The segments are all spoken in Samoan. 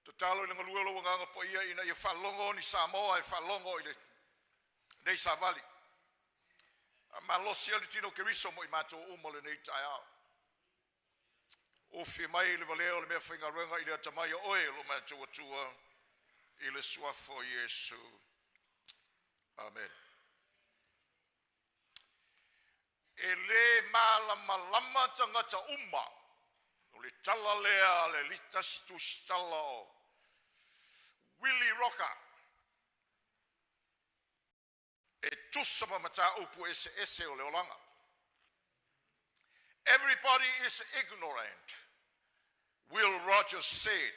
Tatalo i le galue o lou Agaga Paia ina ia faalogo ni Samoa e faalogo i lenei savali. Faamalosi le tino o Keriso mo i matou uma i lenei taeao. Ofi mai le valea o le meafaigaluega i le atamai o oe lo matou Atua, i le suafa o Iesu. Amene. E le malamalama tagata uma. O le tala lea a le tasi tusitala o Willie Roka e tusa ma mataupu eseese o le olaga. Everybody is ignorant, Will Rogers said,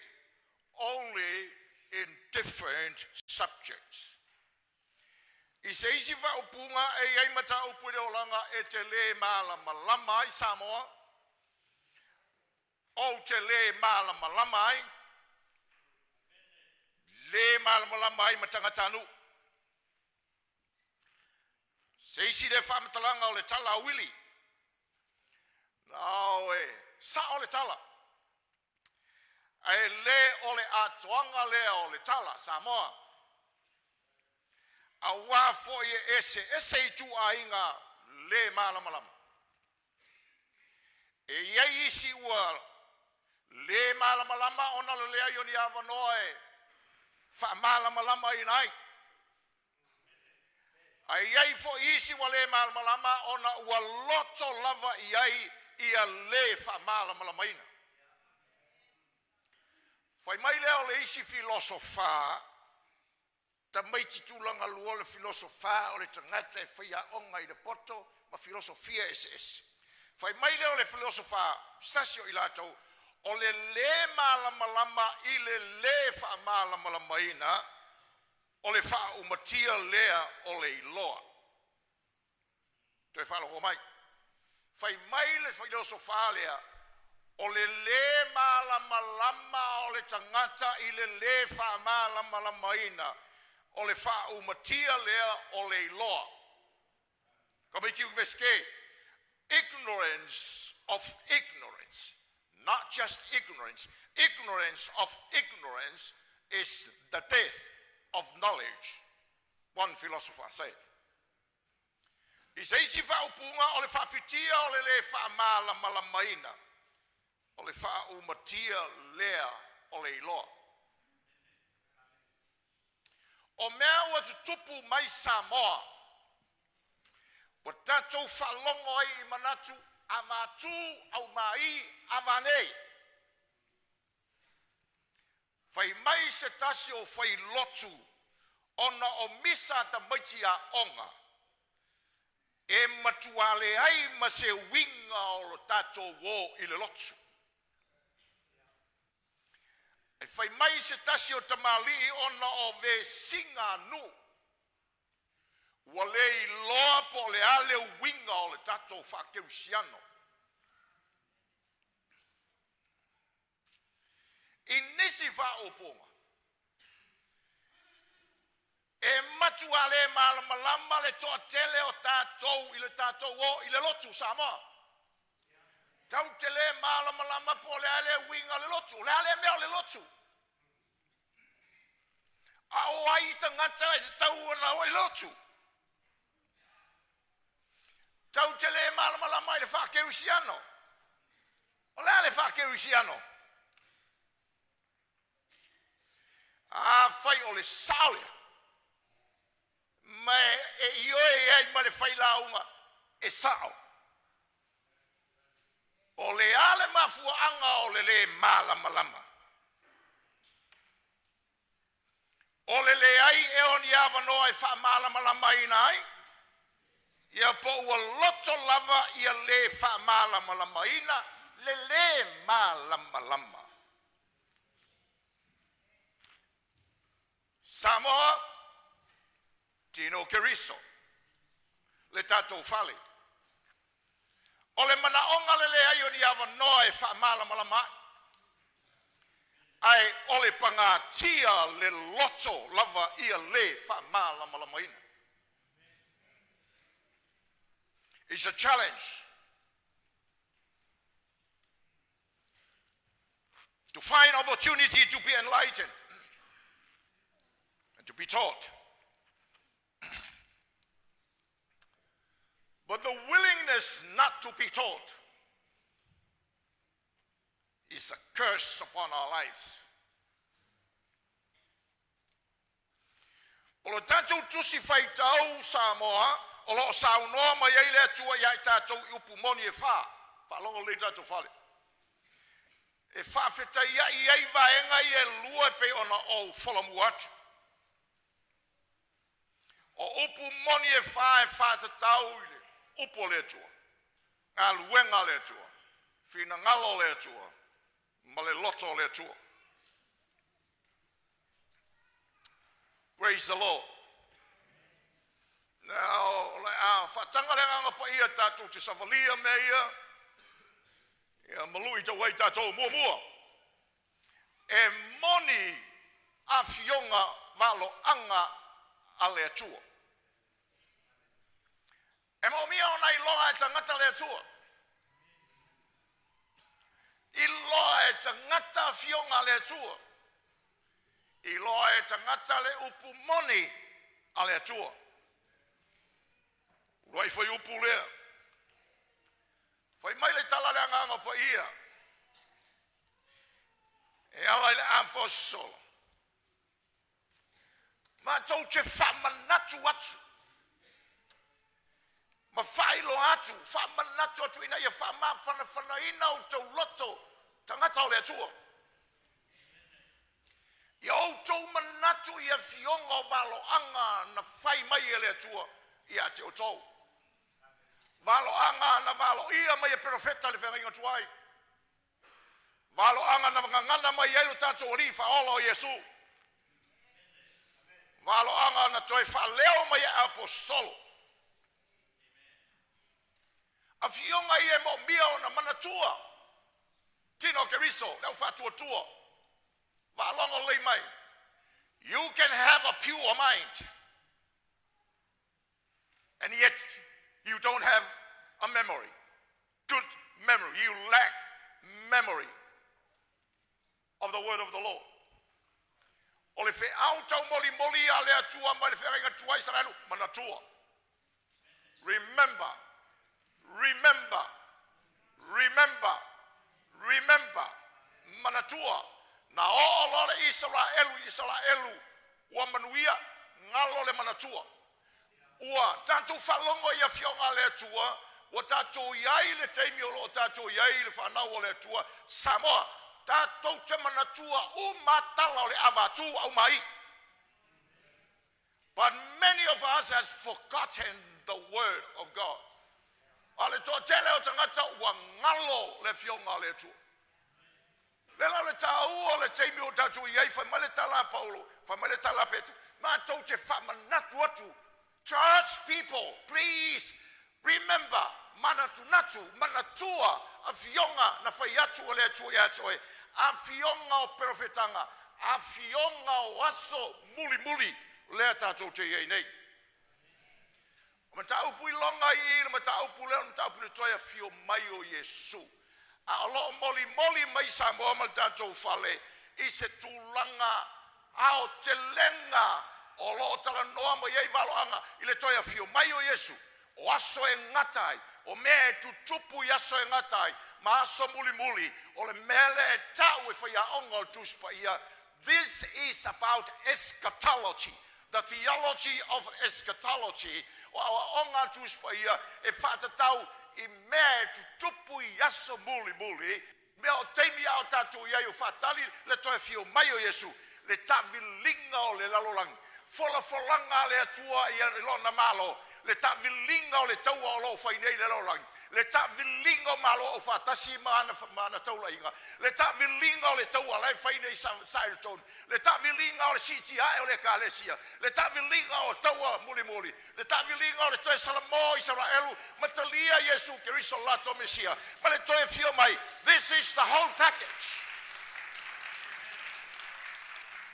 only in different subjects. I se isi faaupuga e i ai mataupu i le olaga e te le malamalama ai Samoa, ou te le malamalama ai, le malamalama ai ma tagatanuu. Se isi lea faamatalaga o le tala a Uili, o e sao le tala, ae le o le atoaga lea o le tala Samoa, aua foi e eseese ituaiga le malamalama. E i ai isi ua le malamalama ona o le leai o ni avanoa e faamalamalamaina ai, ae i ai foi isi ua le malamalama ona ua loto lava i ai ia le faamalamalamaina. Fai mai lea o le isi filosofa, tamaiti tulaga lua le filosofa o le tagata e faiaoga i le poto ma filosofia eseese. Fai mai lea o le filosofa, se tasi o i latou, o le lē malamalama i le lē faamalamalamaina o le faaumatia lea o le iloa. Toe faalogo mai. Fai mai le filosofa lea, o le lē malamalama o le tagata i le lē faamalamalamaina o le faaumatia lea o le iloa. Tamaiti Iunivesite, ignorance of ignorance, not just ignorance, ignorance of ignorance is the death of knowledge, one philosopher said. I se isi faaupuga o le faafitia o le le faamalamalamaina, o le faaumatia lea o le iloa. O mea ua tutupu mai Samoa, ua tatou faalogo ai i manatu avatu aumai avanei. Fai mai se tasi o failotu ona o misa a tamaiti aoga, e matua leai ma se uiga o le tatou o i le lotu. Ae fai mai se tasi o tamalii ona o vesiga a nuu, ua le iloa po o le a le uiga o le tatou faakerisiano. I nisi faaupuga, e matua le malamalama le toatele o tatou i le tatou o i le lotu Samoa. Tatou te le malamalama po o le a le uiga o le lotu, o le a le mea o le lotu. A o ai tagata e tatau ona o i lotu? Tatou te le malamalama i le faakerisiano. O le a le faakerisiano? Afai o le sao lea, ma e ioe ai ma le failauga e sao, o le a le mafuaaga o le le malamalama? O le leai ea o ni avanoa e faamalamalamaina ai, ia po ua loto lava ia le faamalamalamaina le le malamalama. Samoa, tino o Keriso, le tatou fale. O le manaoga le leai o ni avanoa e faamalamalama ai, ae o le pagatia le loto lava ia le faamalamalamaina. It's a challenge. To find opportunity to be enlightened and to be taught. But the willingness not to be taught is a curse upon our lives. O le tatou tusi faitau Samoa o lo o saunoa mai ai le Atua ia i tatou i upu moni e fa. Faalogo lelei tatou fale. E faafetaiai ai vaega ia e lua e pei ona ou folomua atu. O upu moni e fa e faatatau i le upu a le Atua, galuega a le Atua, finagalo o le Atua ma le loto o le Atua. Praise the Lord. Now, o le a faataga le agaga paia tatou te savalia mea ia, ia malui tau ai tatou muamua. E moni afioga valoaga a le Atua. E moomia ona iloa e tagata le Atua. Iloa e tagata afioga a le Atua. Iloa e tagata le upu moni a le Atua. Uluai fuaiupu lea. Fai mai le tala a le Agaga Paia e ala i le aposetolo, matou te faamanatu atu ma faailoa atu, faamanatu atu ina ia faamafanafanaina outou loto tagata o le Atua. Ia outou manatu i afioga o valoaga na fai mai e le Atua ia te outou. Valoaga na valoia mai e perofeta i le feagaiga tuai. Valoaga na gagana mai ai lo tatou Alii Faaola o Iesu. Valoaga na toe faaleo mai e aposetolo. Afioga ia e moomia ona manatua. Tino o Keriso, le au faatuatua. Faalogo lelei mai. You can have a pure mind and yet you don't have a memory. Good memory. You lack memory of the word of the Lord. O le feau taumolimoli a le Atua mai le feagaiga tuai Isaraelu, manatua. Remember, remember, remember, remember, manatua. Na oo loa le Isaraelu i Isaraelu ua manuia ngalo le manatua. Ua tatou faalogo i afioga a le Atua, ua tatou i ai i le taimi o lo o tatou i ai i le fanau a le Atua, Samoa, tatou te manatua uma tala o le avatu aumai. But many of us has forgotten the word of God. A le toatele o tagata ua ngalo le afioga a le Atua. Le la le tāua o le taimi o tatou i ai, fai mai le tala a Paulo, fai mai le tala a Petero, matou te faamanatu atu. Church people, please remember, manatunatu, manatua, afioga na fai atu o le Atua ia te oe, afioga o perofetaga, afioga o aso mulimuli lea tatou te i ai nei. O mataupu iloga i i le mataupu lea o le mataupu i le toe afio mai o Iesu. A o lo o molimoli mai Samoa ma le tatou fale i se tulaga aotelega o lo o talanoa mai ai valoaga i le toe afio mai o Iesu, o aso e gata ai, o mea e tutupu i aso e gata ai, ma aso mulimuli, o le mea lea e tau e faiaoga o le Tusi Paia. This is about eschatology, the theology of eschatology. O aoaoga a le Tusi Paia e faatatau i mea e tutupu i aso mulimuli, mea o taimi a o tatou i ai o faatali le toe afio mai o Iesu, le taaviliga o le lalolagi, folafolaga a le Atua i lona Malo, le taaviliga o le taua o lo o fai nei i le lalolagi, le taaviliga o Malo Aufaatasi ma ana taulaiga, le taaviliga o le taua la e fai nei i Saratone, le taaviliga o le siitia ae o le ekalesia, le taaviliga o taua mulimuli, le taaviliga o le toe salamo o Isaraelu ma talia Iesu Keriso latou Mesia ma le toe afio mai. This is the whole package.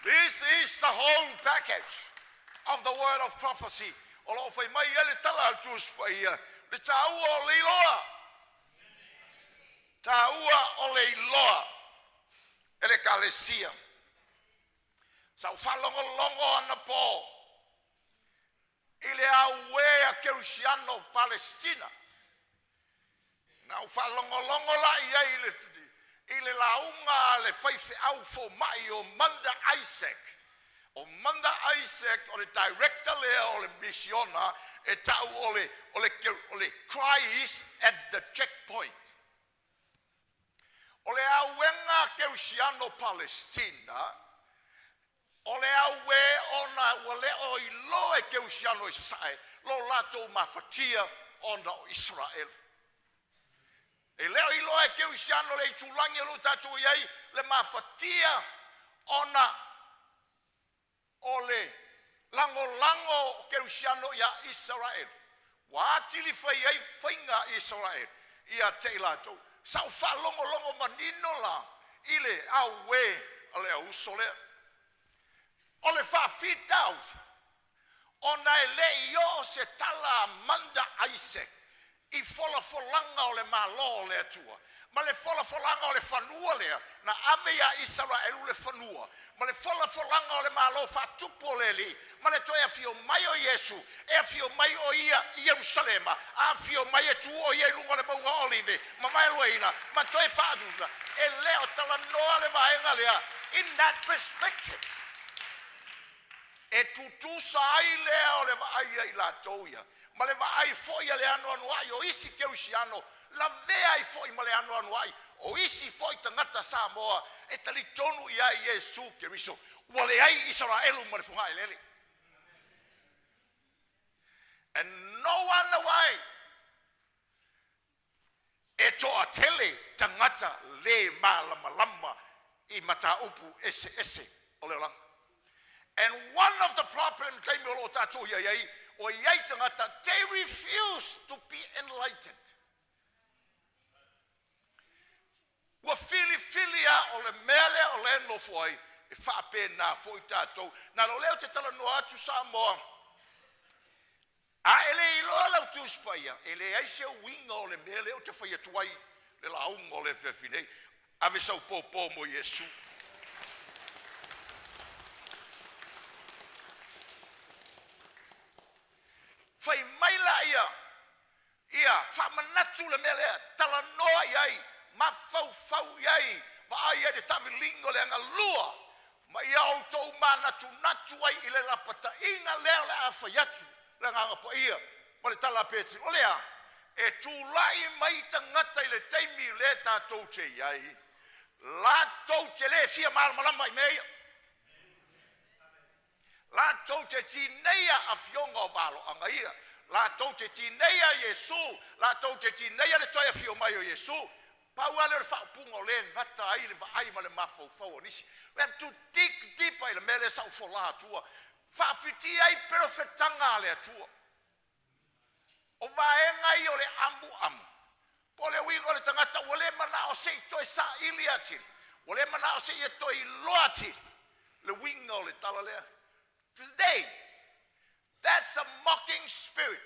This is the whole package of the word of prophecy. O lo o fai mai ai le tala a le Tusi Paia, le tāua o le iloa. Tāua o le iloa. E le Ekalesia, sa ou faalogologo anapo i le auē a Kerisiano Palesitina. Na ou faalogologo la i ai i le lauga a le faifeau fomai o Mother Isaac. O Mother Isaac o le director lea o le misiona e tau o le Christ at the Checkpoint. O le auega a Kerisiano Palesitina, o le auē ona ua le o iloa e Kerisiano i Sasae lo latou mafatia ona o Isaraelu. E le o iloa e Kerisiano le itulagi o lo o tatou i ai le mafatia ona o le lagolago o Kerisiano ia Isaraelu, ua atili fai ai faiga a Isaraelu ia te i latou. Sa ou faalogologo manino la i le auē a le auuso lea. O le faafitauli ona e le i oo se tala a Mother Isaac i folafolaga o le Malo o le Atua ma le folafolaga o le fanua lea na ave ia Isaraelu le fanua ma le folafolaga o le Malo faatupu o le Alii ma le toe afio mai o Iesu, e afio mai o ia i Ierusalema, afio mai e tu o ia i luga o le mauga o Olive ma vaeluaina ma toe faaluga. E le o talanoa le vaega lea in that perspective. E tutusa ai lea o le vaai ai latou ia ma le vaai foi a le anoanoai o isi Kerisiano, lavea ai foi ma le anoanoai o isi foi tagata Samoa e talitonu i ai Iesu Keriso. Ua leai Isaraelu ma le fogaelele. And no wonder why e toatele tagata le malamalama i mataupu eseese o le olaga. And one of the problem taimi o lo o tatou i ai, o i ai tagata, they refuse to be enlightened. Ua filifili a o le mea lea o le nofo ai e faapena foi tatou. Na o lea ou te talanoa atu Samoa, a e le iloa lau Tusi Paia, e leai se uiga o le mea lea ou te fai atu ai le lauga o le afiafi nei. Ave sau pōpō mo Iesu. Fai mai la ia ia faamanatu le mea lea, talanoa i ai, mafaufau i ai, vaai ai le taaviliga o le agalua ma ia outou manatunatu ai i le lapataiga lea o le a fai atu le Agaga Paia ma le tala a Petelo. O le a? E tulai mai tagata i le taimi lea tatou te i ai, latou te le fia malamalama i mea ia, latou te tineia afioga o valoaga ia, latou te tineia Iesu, latou te tineia le toe afio mai o Iesu. Pau lava lea o le faaupuga o lea e gata ai le vaai ma le mafaufau o nisi. We have to dig deeper i le mea lea sa ou fola atua faafitia ai perofetaga a le Atua. O vaega ia o le amuamu po o le uiga o le tagata ua le manao se i toe saili atili, ua le manao se i e toe iloa atili le uiga o le tala lea. Today, that's a mocking spirit.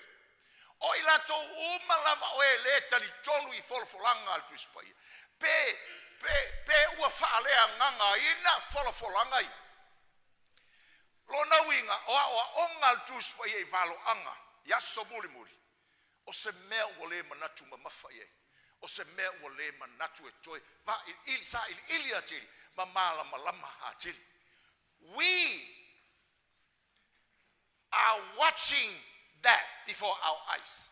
O i latou uma lava o e le talitonu i folafolaga a le Tusi Paia, pe ua faaleagagaina folafolaga ia. Lona uiga o aoaoga a le Tusi Paia i valoaga i aso mulimuli, o se mea ua le manatu mamafa i ai, o se mea ua le manatu e toe vailiili sailiili atili ma malamalama atili. We are watching that before our eyes.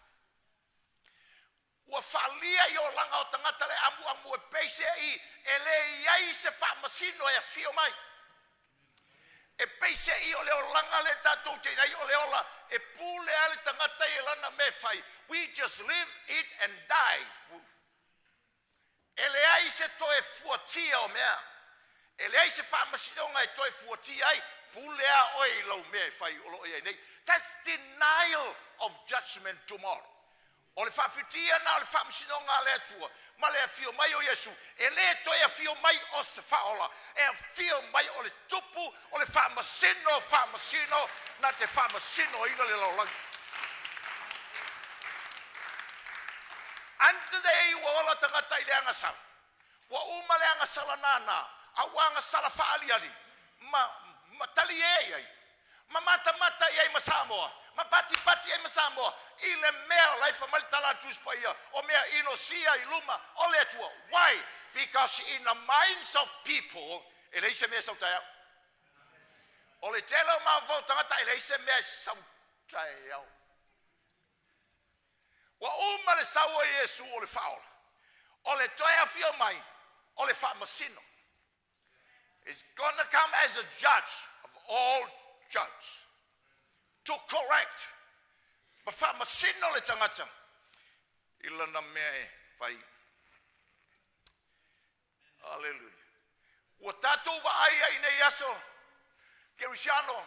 Ua faalia i olaga o tagata le amuamu e peiseai e le i ai se faamasino e afio mai. E peiseai o le olaga le tatou te i ai o le ola e pule a le tagata i lana mea e fai. We just live, eat and die. E leai se toe fuatia o mea. E leai se faamasinoga e toe fuatia ai. Pule a oe i lau mea e fai o lo o i ai nei. That's denial of judgment tomorrow. O le faafitia na o le faamasinoga a le Atua ma le afio mai o Iesu, e le toe afio mai o se faaola, e afio mai o le tupu o le faamasino faamasino na te faamasinoina le lalolagi. And today ua ola tagata i le agasala. Ua uma le agasala nana. Auā na sala faaaliali ma taliē i ai, ma matamata i ai ma Samoa, ma patipati ai ma Samoa, i le mea o la e fai mai le tala a le Tusi Paia, o mea inosia i luma o le Atua. Why? Because in the minds of people, e leai se mea e sau taeao. O le tele o mafaufau o tagata e leai se mea e sau taeao. Ua uma le sau o Iesu o le Faaola, o le toe afio mai o le Faamasino. Is gonna come as a judge of all judge to correct ma faamasino le tagata i lana mea e fai. Aleluia. Ua tatou vaai ai nei aso kerisiano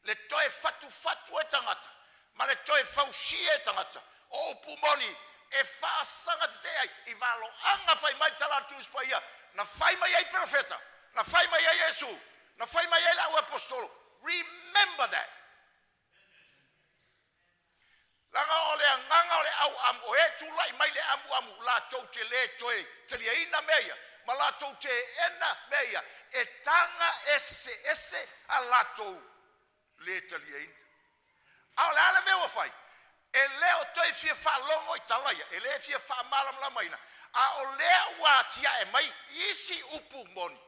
le toe fatufatu e tagata ma le toe fausia e tagata o upu moni e faasaga tetee ai i valoaga fai mai tala a le Tusi Paia na fai mai ai perofeta, na fai mai ai Iesu, na fai mai ai le au aposetolo. Remember that. Leaga o le agaga o le auamu o e tulai mai le amuamu latou te lē toe taliaina mea ia ma latou teena mea ia e taga eseese a latou lē taliaina. A o le a le mea ua fai? E lē o toe fia faalogo i tala ia, e lē fia faamalamalamaina, a o lea ua atiae mai isi upu moni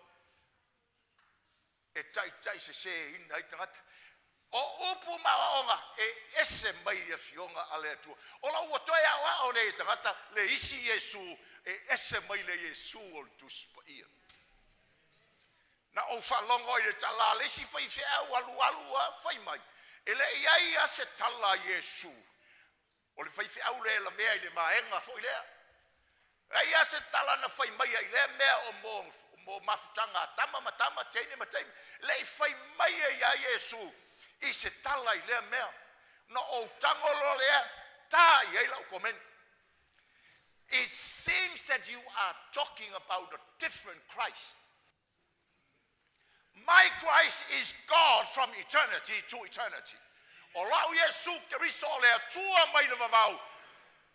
e taitaisesēina ai tagata. O upu ma aoaoga e ese mai i afioga a le Atua. O lo ua toe aoao nei e tagata le isi Iesu e ese mai le Iesu o le Tusi Paia. Na ou faalogo i le tala a le isi faifeau alualu a fai mai, e le i ai a se tala a Iesu o le faifeau le lavea i le vaega foi lea. Leai a se tala na fai mai ai lea mea o mo mafutaga a tama ma tama, teine ma teine. Le i fai mai ai ia Iesu i se tala i lea mea. Na ou tago loa lea ta i ai lau komeni. It seems that you are talking about a different Christ. My Christ is God from eternity to eternity. O lau Iesu Keriso o le Atua mai le vavau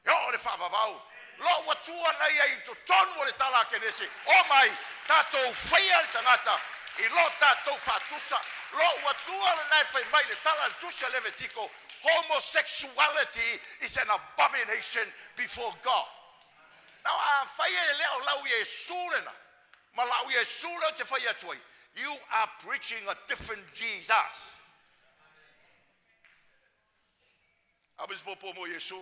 e oo i le faavavau. Lou Atua na ia i totonu o le tala a Kenese, o mai tatou faia le tagata i lo tatou faatusa. Lou Atua lena e fai mai le tala a le tusi a Levitiko, homosexuality is an abomination before God. Now afai e le o lau Iesu lena, ma lau Iesu lea ou te fai atu ai, you are preaching a different Jesus. Ave se popo mo Iesu.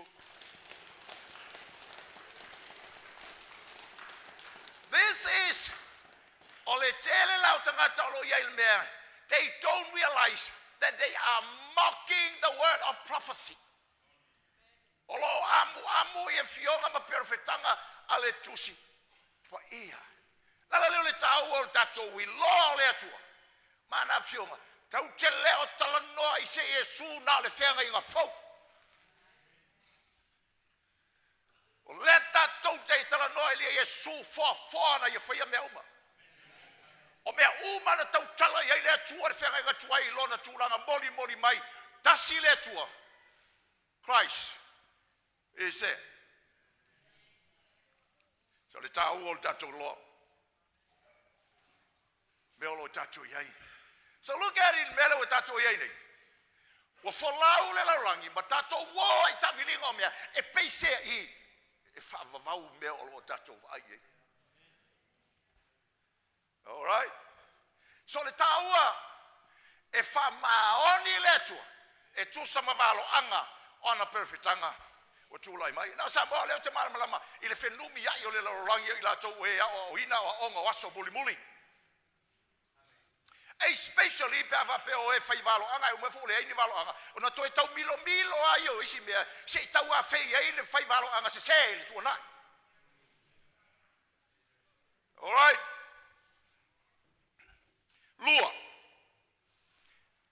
This is o le tele la o tagata o lo o i ai le mea, they don't realize that they are mocking the word of prophecy. O lo o amuamu i afioga ma perofetaga a le Tusi Paia. Lala lea o le taua o le tatou iloa o le Atua ma ana afioga, tatou te le o talanoa i se Iesu na o le feagaiga fou. O lea tatou te talanoa i le Iesu foafoa na ia faia mea uma. O mea uma na tautala i ai le Atua le feagaiga tuai i lona tulaga molimoli mai, tasi le Atua, Christ is there. So le taua o le tatou loa. Mea o lo o tatou i ai. So look at it, mea lea ua tatou i ai nei. Ua folau le lalolagi ma tatou uo ai taaviliga o mea e peiseai e faavavau mea o lo o tatou vaai i ai. All right. So le taua e faamaoni le Atua e tusa ma valoaga o ana perofetaga ua tulai mai. Na o Samoa o lea ou te malamalama i le fenumiai o le lalolagi o i latou e aoaoina aoaoga o aso mulimuli. Especially pe a faapea o e fai valoaga e uma foi leai ni valoaga, ona toe tau milomilo ai o isi mea se i tau afei ai le fai valoaga sesē i le tuanai. All right. Lua,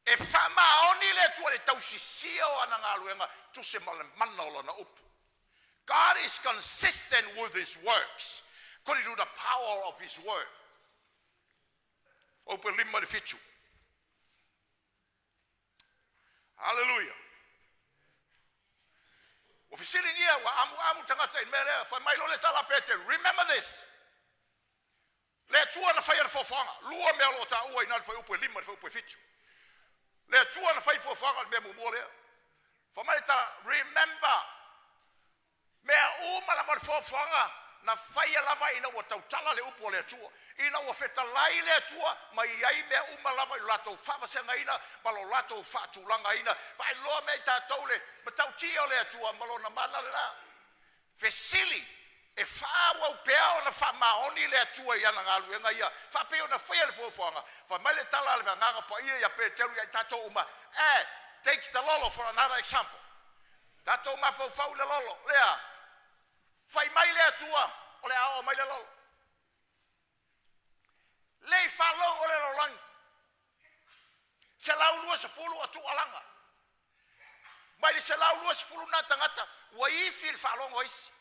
e faamaoni le Atua i le tausisia o ana galuega tusa ma le mana o lana upu. God is consistent with his works, according to the power of his word. Open 5 le 7. Hallelujah. Ua fesiligia ua amuamu tagata i mea lea, fai mai lo le tala Peteru. Remember this. Le Atua na faia le foafoaga. Lua mea o lo o taua i ina i le fuaiupu e 5 i le fuaiupu e 7. Le Atua na fai fuafuaga o le mea muamua lea. Fai mai le tala, remember, mea uma lava o le foafoaga na faia lava ina ua tautala le upu a le Atua. Ina ua fetalai le Atua ma i ai mea uma lava i lo latou faavasegaina ma lo latou faatulagaina. Faailoa mea i tatou le matautia o le Atua ma lona mana lena. Fesili, E faaauau pea ona faamaoni le Atua i ana galuega ia, faapei ona faia i le fuafuaga? Fai mai le tala a le Agaga Paia ia Peteru ia i tatou uma, Eh, take the lolo for another example. Tatou mafaufau i le lolo, lea, fai mai le Atua, o le a oo mai le lolo. Le i faalogo le lalolagi, 120 o tuualaga. Mai le 120 na tagata, ua ifi le faalogo a isi.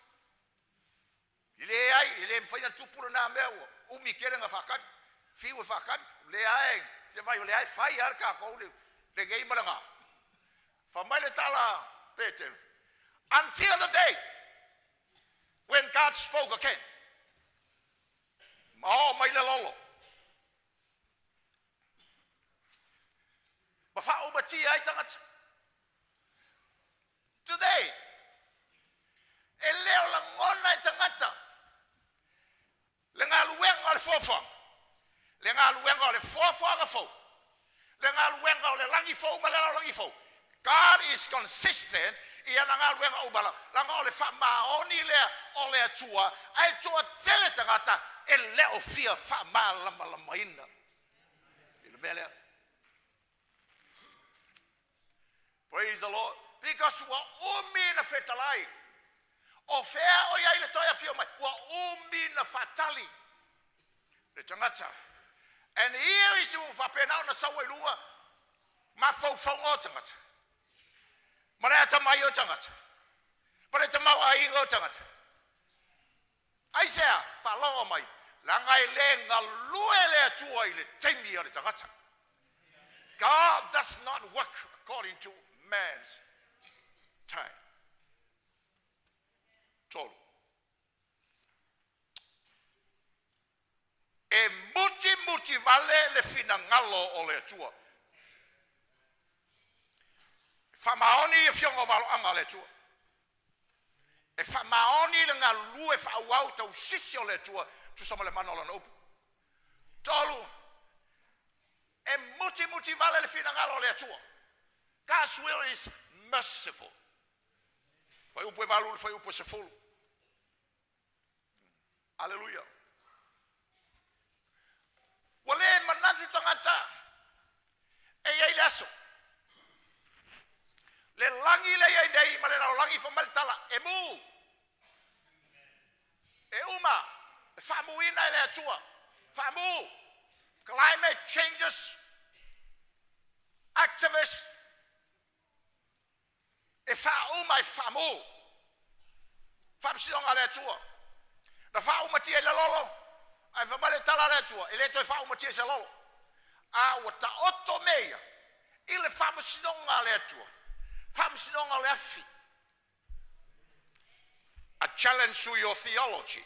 E leai, e le mafai ona tupu lena mea, ua umi tele na faatali, fiu e faatali, lea e, se vai o lea e fai lava le tatou le lenei ma lena. Fai mai le tala a Peteru, until the day when God spoke again. Ma oo mai le lolo. Ma faaumatia ai tagata. Today, e le o lagona e tagata le galuega o le foafoaga, le galuega o le foafoaga fou, le galuega o le lagi fou ma le lalolagi fou. God is consistent i ana galuega uma, laga o le faamaoni lea o le Atua, ae toatele tagata e le o fia faamalamalamaina i le mea lea. Praise the Lord. Because ua umi na fetalai. O fea o i ai le toe afio mai? Ua umi na faatali le tagata. And here is ua faapena ona sau ai luga mafaufauga o tagata. Ma le atamai o tagata. Ma le tamaoaiga o tagata. Aisea? Faalogo mai, leaga e le galue le Atua i le taimi o le tagata. God does not work according to man's time. Tolu. E mutimuti vale le finagalo o le Atua. E faamaoni afioga o valoaga a le Atua. E faamaoni le galulue faaauau tausisi o le Atua tusa ma le mana o lana upu. Tolu, e mutimuti vale le finagalo o le Atua. God's will is merciful. Fuaiupu e 8 i le fuaiupu e 10. Aleluia. Ua le manatu tagata e i ai le aso. Le lagi le i ai nei ma le lalolagi fai mai le tala, e mu, e uma, e faamuina e le Atua. Faamu. Climate changes, activists, e faauma e faamu. Faamasinoga a le Atua. Na faaumatia i le lolo, ae fai mai le tala a le Atua, e le toe faaumatia i se lolo. A ua taoto mea ia i le faamasinoga a le Atua, faamasinoga o le afi. A challenge to your theology.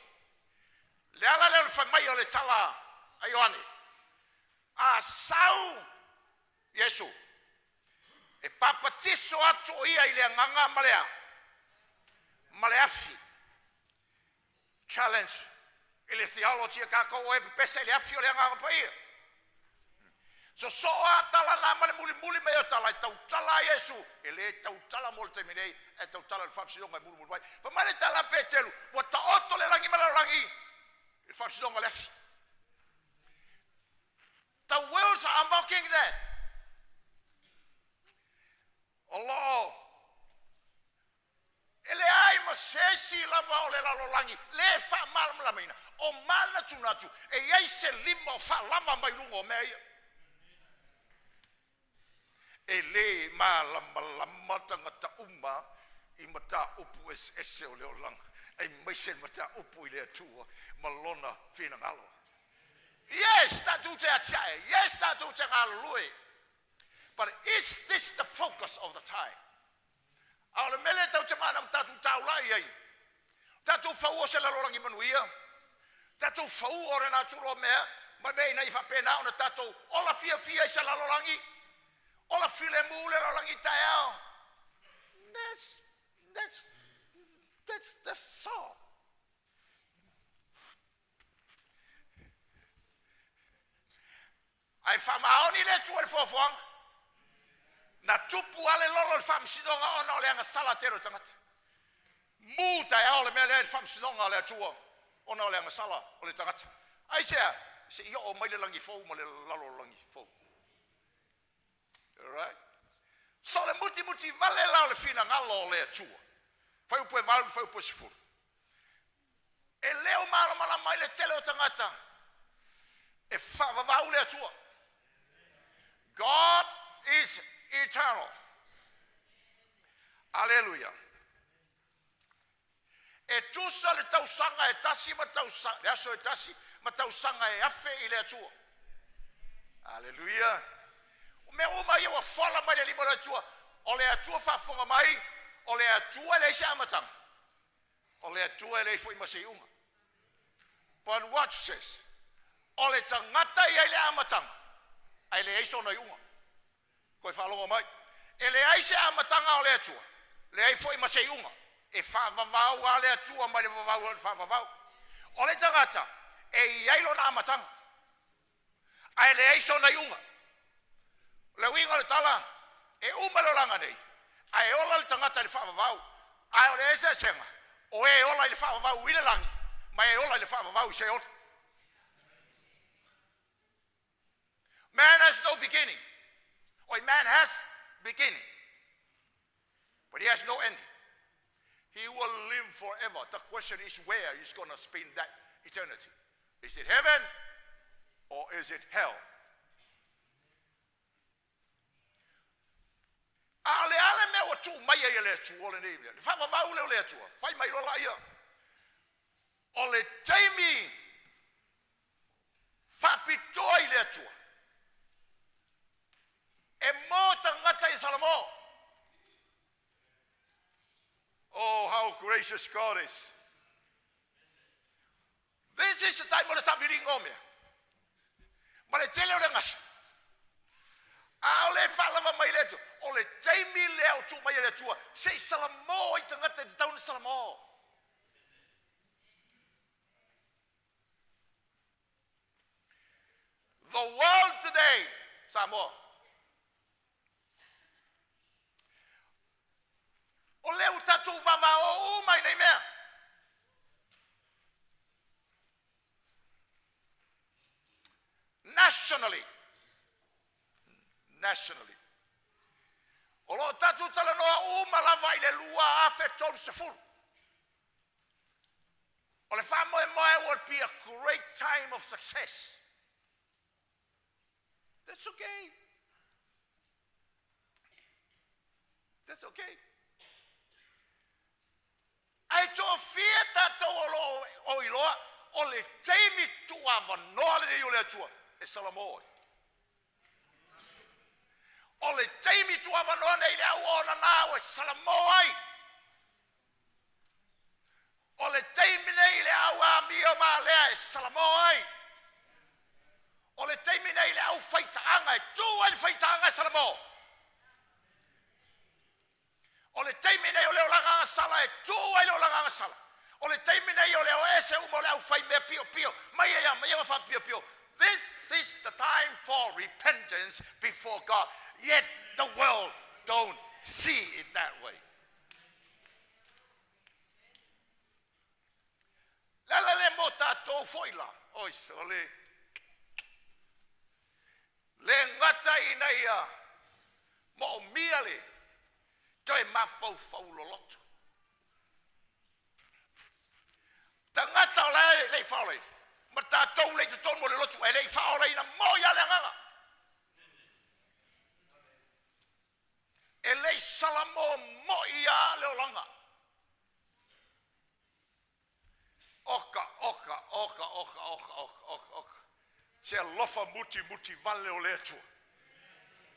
Le ala lea o le fai mai o le tala a Ioane, a sau Iesu, e papatiso atu o ia i le agaga ma le a? Ma le afi. Challenge i le theology a tatou o e pepese i le afi o le Agaga Paia. Sosoo a tala na ma le mulimuli mai o tala e tautala a Iesu, e le tautala mo le taimi nei, ae tautala i le faamasinoga e mulimuli mai. Fai mai le tala a Peteru, ua taoto le lagi ma le lalolagi i le faamasinoga o le afi. The worlds are mocking that. O loo e leai ma se isi lava o le lalolagi le faamalamalamaina o manatunatu e i ai se lima o faalava mai luga o mea ia. E le malamalama tagata uma i mataupu eseese o le olaga, aemaise le mataupu i le Atua ma lona finagalo. Yes, tatou te atiae. Yes, tatou te galulue. But is this the focus of the time? A o le mea lea tatou te manao tatou taulai ai, tatou fau o se lalolagi manuia, Tatou faua o le natura o mea ma mea ina ia faapena ona tatou ola fiafia i se lalolagi, ola filemu le lalolagi taeao. That's the song. Ae faamaoni le Atua i le foafoaga. Na tupu lava le lolo i le faamasinoga ona o le agasala tele o tagata. Mu taeao le mea lea i le faamasinoga a le Atua ona o le agasala o le tagata. Aisea? Seia oo mai le lagi fou ma le lalolagi fou. Alright? So le mutimuti vale la o le finagalo o le Atua. Fuaiupu e 8 fuaiupu e 10. E le o malamalama ai le tele o tagata e faavavau le Atua. God is eternal. Aleluia. E tusa le tausaga e tasi ma tausaga, le aso e tasi ma tausaga e afe i le Atua. Aleluia. O mea uma ia ua fola mai le lima o le Atua. O le Atua faafofoga mai, o le Atua e leai se amataga, o le Atua e leai foi ma se iuga. But watch this. O le tagata e i ai le amataga, ae leai sona iuga. Toe faalogo mai. E leai se amataga o le Atua, leai foi ma se iuga. E faavavau lava le Atua mai le vavau i le faavavau. O le tagata e i ai lona amataga, ae leai sona iuga. O le uiga o le tala, e uma le olaga nei, ae ola le tagata i le faavavau. Ae o le eseesega, o e ola i le faavavau i le lagi, ma e ola i le faavavau i Seoli. Man has no beginning. Or man has beginning, but he has no ending. He will live forever. The question is where he's going to spend that eternity. Is it heaven or is it hell? A o le a le mea ua tuu mai ai e le Atua o lenei mea? Le faavavau lea o le Atua, fai mai loa laia. O le taimi faapitoa i le Atua e mo tagata i Salamo. Oh, how gracious God is. This is the time o le taaviliga o mea. Ma le tele o le gasa. A o le faalava mai le Atua, o le taimi lea o tuu mai e le Atua, se i salamo ai tagata e tatau ona salamo. The world today, Samoa, o lea ua tatou vavao uma i nei mea. Nationally, nationally, o lo o tatou talanoa uma lava i le 2030. O le faamoemoe will be a great time of success. That's okay. That's okay. Ae toafia tatou o lo o iloa o le taimi tuuavanoa lenei o le Atua e salamo ai. O le taimi tuuavanoa nei le au onana ua salamo ai. O le taimi nei le au amio malea e salamo ai. O le taimi nei le au faitaaga e tu ai le faitaaga e salamo. O le taimi nei o le olaga agasala e tu ai le olaga agasala. O le taimi nei o le o ese uma o le au fai mea pio pio mai ia mai ia fa pio pio. This is the time for repentance before God. Yet the world don't see it that way. Le ala le mo tatou foi la. Oi sole. Le gata ina ia moomia le toe mafaufau loloto. Tagata o la e le i faaolaina, ma tatou le i totonu o le lotu e le i faaolaina mo ia le agaga. E le i salamo moi ia le olaga. Oka, oka, oka, oka, oka, oka, oka, oka. Se alofa muti muti vale o le Atua.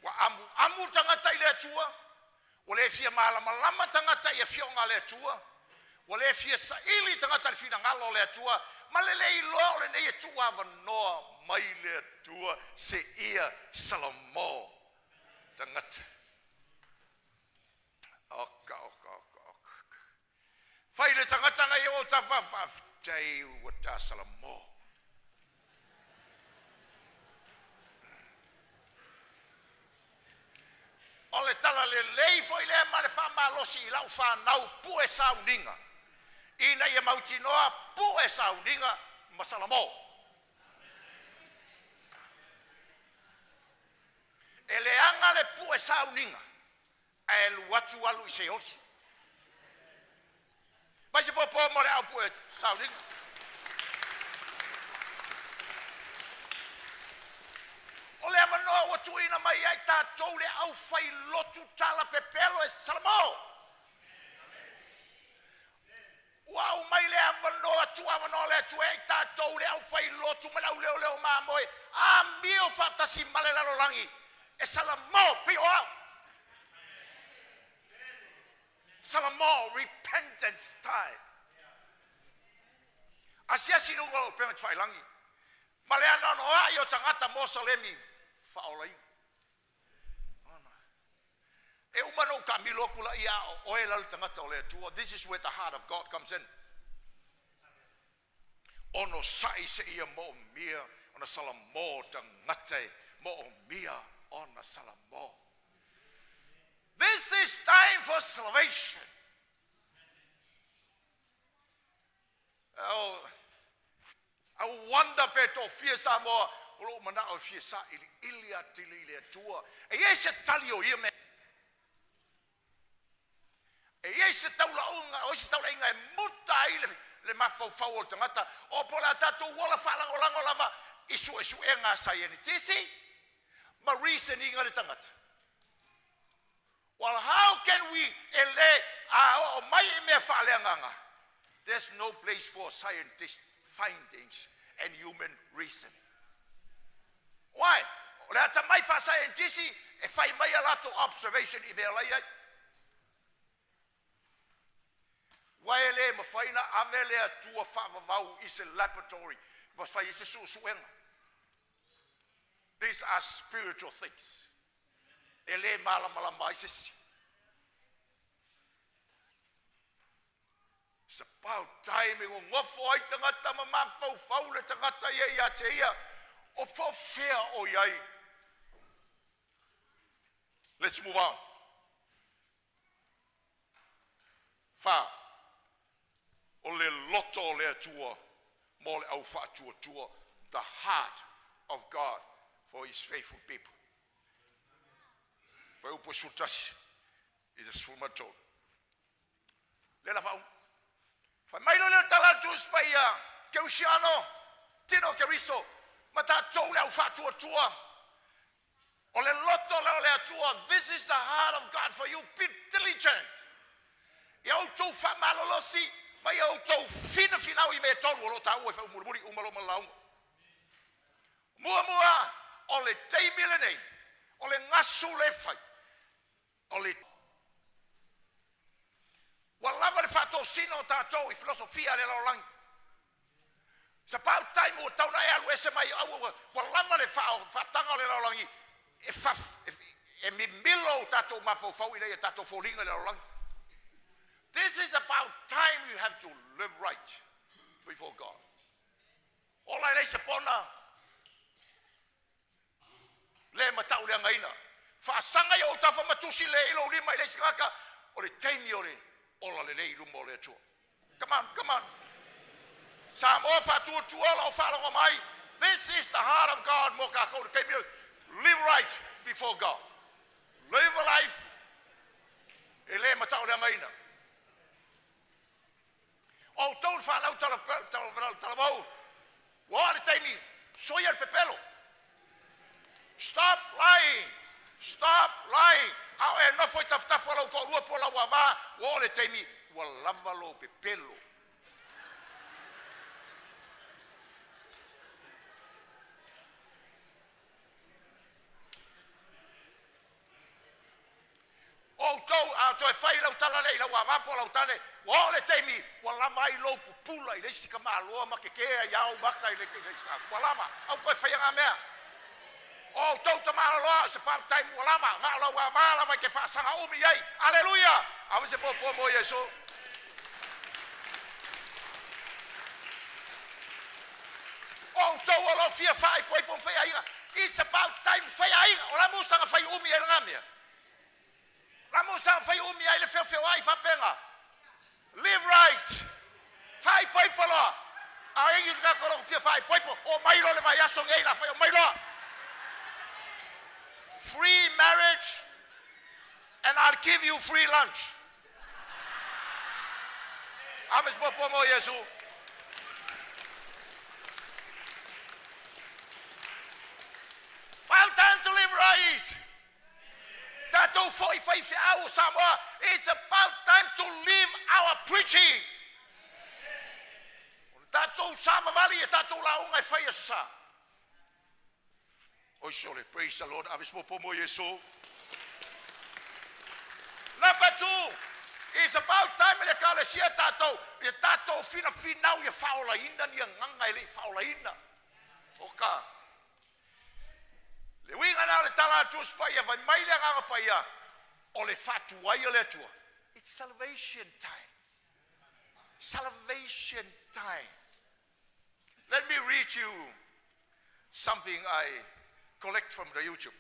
Ua amu amu tagata i le Atua, ua le fia malamalama tagata i afioga a le Atua, ua le fia saili tagata i le finagalo o le Atua. Ma le le iloa o lenei e tuuavanoa mai le Atua seia salamo tagata. Oka, oka, oka, oka. Fai le tagata na ia o tafa faafetai ua ta salamo. O le tala lelei foi lea ma le faamalosi i lau fanau pue sauniga ina ia mautinoa pue sauniga ma salamo. E leaga le pue sauniga ae alu atu alu i Seoli. Mai se popo mo le au pue sauniga. O le avanoa ua tuuina mai ia i tatou le aufailotu talapepelo e salamo. Ua aumai le avanoa, tuuavanoa o le Atua ia i tatou le aufailotu ma le auleoleo mamoe amio faatasi ma le lalolagi e salamo pei o au. Salamo, repentance time. Asiasi i luga o upega tafailagi ma le anoanoai o tagata Mosalemi faaolaina. E uma ona ou taamilo atu lea, a o oe la le tagata o le Atua. This is where the heart of God comes in. Onosai seia moomia ona salamo tagata e moomia ona salamo. This is time for salvation. Oh, I wonder pe toafia Samoa o lou manao e fia sailiili atili i le Atua. E i ai se tali o ia mea. E i ai se taulauga, o se taulaiga e muta ai le mafaufau o le tagata, o po o le a tatou ola faalagolago lava i suesuega a saienitisi ma reasoning a le tagata. Well, how can we e le a oo mai i mea faaleagaga? There's no place for scientist findings and human reason. Why? O le atamai faasaienitisi e fai mai a latou observation i mea lai ai. Ua e le mafai ona ave le Atua faavavau i se laboratory ma fai ai se suesuega. These are spiritual things. E le malamalama ai se isi. It's about time e gogofo ai tagata ma mafaufau le tagata ia ia te ia o po o fea o i ai. Let's move on. Fa, o le loto o le Atua mo le au faatuatua, the heart of God for his faithful people. Fuaiupu 11 i le 13. Le la fau. Fai mai lo le tala atu paia Keusiano, tino Keriso, ma tatou le au faatuatua. O le loto lea o le Atua, this is the heart of God for you. Be diligent. Ia outou faamalolosi ma ia outou finafinau i mea e tolu o lo o taua e faaumulimuli uma lo malauga. Muamua, o le taimi lenei, o le gasu le fai, o le ua lava le faatosina o tatou i filosofia a le lalolagi. It's about time ua tau na e alu ese mai au ua lava le faataga o le lalolagi e mimilo o tatou mafaufau ina ia tatou foliga i le lalolagi. This is about time you have to live right before God. Ola e leai se pona le matau leagaina. Faasaga i ou tafa ma tusi le i lou lima i le isi tagata o le taimi o le ola lelei i luma o le Atua. Come on, come on. Samoa faatuatua lau faalogo mai. This is the heart of God mo kākou le taimi. Live right before God. Live a life e le matau leagaina. O outou le fanau talavou, ua oo le taimi, soia le pepelo. Stop lying. Stop lying. A o e nofo i tafatafa o lau toalua po o lau ava, ua oo le taimi, ua lava lou pepelo. O outou, a Toe fai lau tala lea i lau ava po o lau tane, ua oo le taimi ua lava ai lou pupula i le isi tamāloa ma kekē ai lava ou maka i le ua lava, aua le toe faia na mea. O outou tamaloloa, it's about time ua lava, na o lau ava lava e te faasaga umi ai. Aleluia! Ave se puapua mo Iesu. O outou o lo o fia faaipoipo ma faiaiga, it's about time faiaiga. O le a le musaga fai umi ai lena mea? O le a le musaga fai umi ai le feofeoai faapena? Live right. Faaipoipo loa. A i le tagata o lo o fia faaipoipo, o mai loa le vaiaso nei la fai o mai loa. Free marriage and I'll give you free lunch. Ave se puapua mo Iesu. About time to live right. Tatou foi faifeau o Samoa. It's about time to live our preaching. O le tatou savavali e tatou lauga e fai aso sa. Oi sole, praise the Lord. Ave se puapua mo Iesu. Number two, it's about time le ekalesia tatou, ia tatou finafinau ia faaolaina ni agaga e le i faaolaina. O ka le uiga lena o le tala a le Tusi Paia, fai mai le Agaga Paia, o le faatuai o le Atua. It's salvation time. Salvation time. Let me read you something I collect from the YouTube.